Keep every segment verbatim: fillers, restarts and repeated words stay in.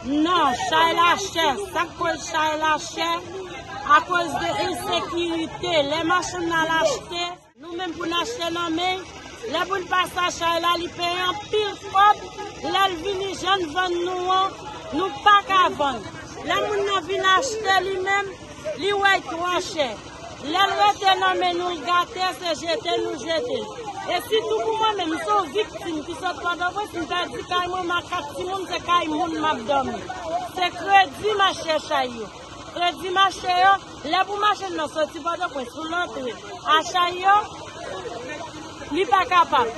Non, chay la chè. Sa k koz chay la chè? Akoz de ensekirite. Lè machann nan al achte, nou menm pou n achte nan men, lè pou l pase a chay la, li peye anpil kòb. Lè l vini, jan n vann nou an, nou pa ka vann. Lè moun nan vin achte li menm, li wè l twò chè. Lè l rete nan men nou, l gate, se jete nou jete l. E sitou pou mwen menm, m se yon viktim ki sot Pòtoprens, m pèdi kay mwen, m a kat timoun, se kay moun m ap dòmi. Se kredi m achte chay yo. Kredi m achte yo, lè pou machann nan soti Pòtoprens pou l antre a chay yo, li pa kapab.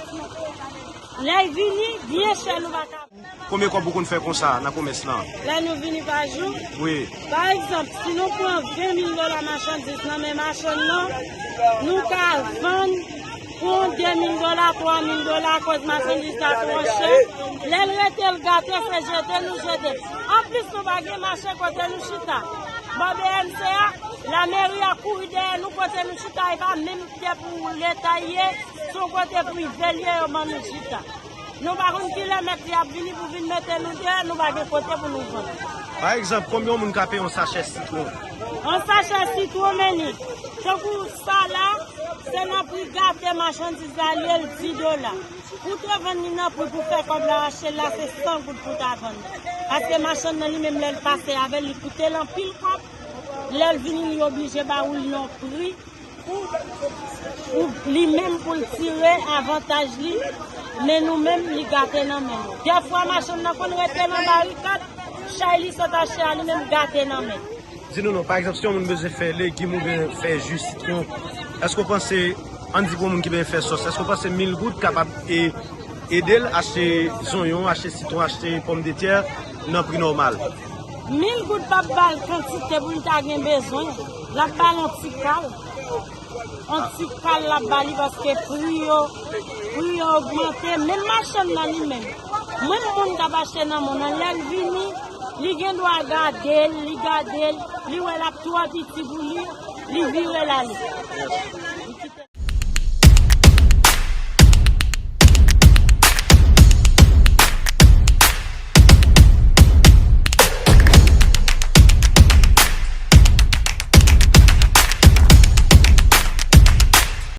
Lè l vini, byen chè nou pa kapab. Konbyen kòb ou konn fè konsa nan komès lan? Lè nou vini pa jou? Wi. Pa egzanp, si nou pran ven mil dola machandiz nan men machann nan, nou ka vann pou de mil dola, twa mil dola, akoz machandiz la twò chè. Lè l rete, l gate, se jete nou jete. Anplis, nou pa gen mache kote nou chita. Bò B M C a, lameri a kouri dèyè nou kote nou chita, e pa menm kote pou Leta ye, se yon kote prive l ye, yo ban nou chita. Nou pa konn kilè mèt li ap vini pou vin mete nou deyò, nou pa gen kote pou nou vann. Pa egzanp, konbyen yon moun ka peye yon sachè sitwon? Yon sachè sitwon, men li, tankou sa la, se nan pri gate machandiz la, li ye l di dola. Pou te vann li nan pri pou fè kòb la achte l la, se san goud pou ta vann. Paske machann nan li menm lè l pase avè l, li koute l anpil kòb. Lè l vini, li oblije ba ou l yon pri pou, pou li menm pou l tire avantaj li, men nou menm li gate nan men nou. Dèfwa machann nan konn rete nan barikad, chay li sot achte a li menm gate nan men. Di nou non, pa egzanp, si yon moun bezwen fè legim oubyen fè ji sitwon, èske w panse, ann di pou yon moun ki bezwen fè sòs, èske w panse mil goud kapab e, ede l achte zonyon, achte sitwon, achte pòmdetè nan pri nòmal? Mil goud p ap ba l kantite pou l ta gen bezwen, l ap ba l yon ti kal. Yon ti kal l ap ba li paske pri yo, pri yo ogmante. Menm machann nan li menm, menm moun k ap achte nan men w nan, lè l vini, li gen dwa gade l, li gade l, li wè l ap twò piti pou li, li vire l ale.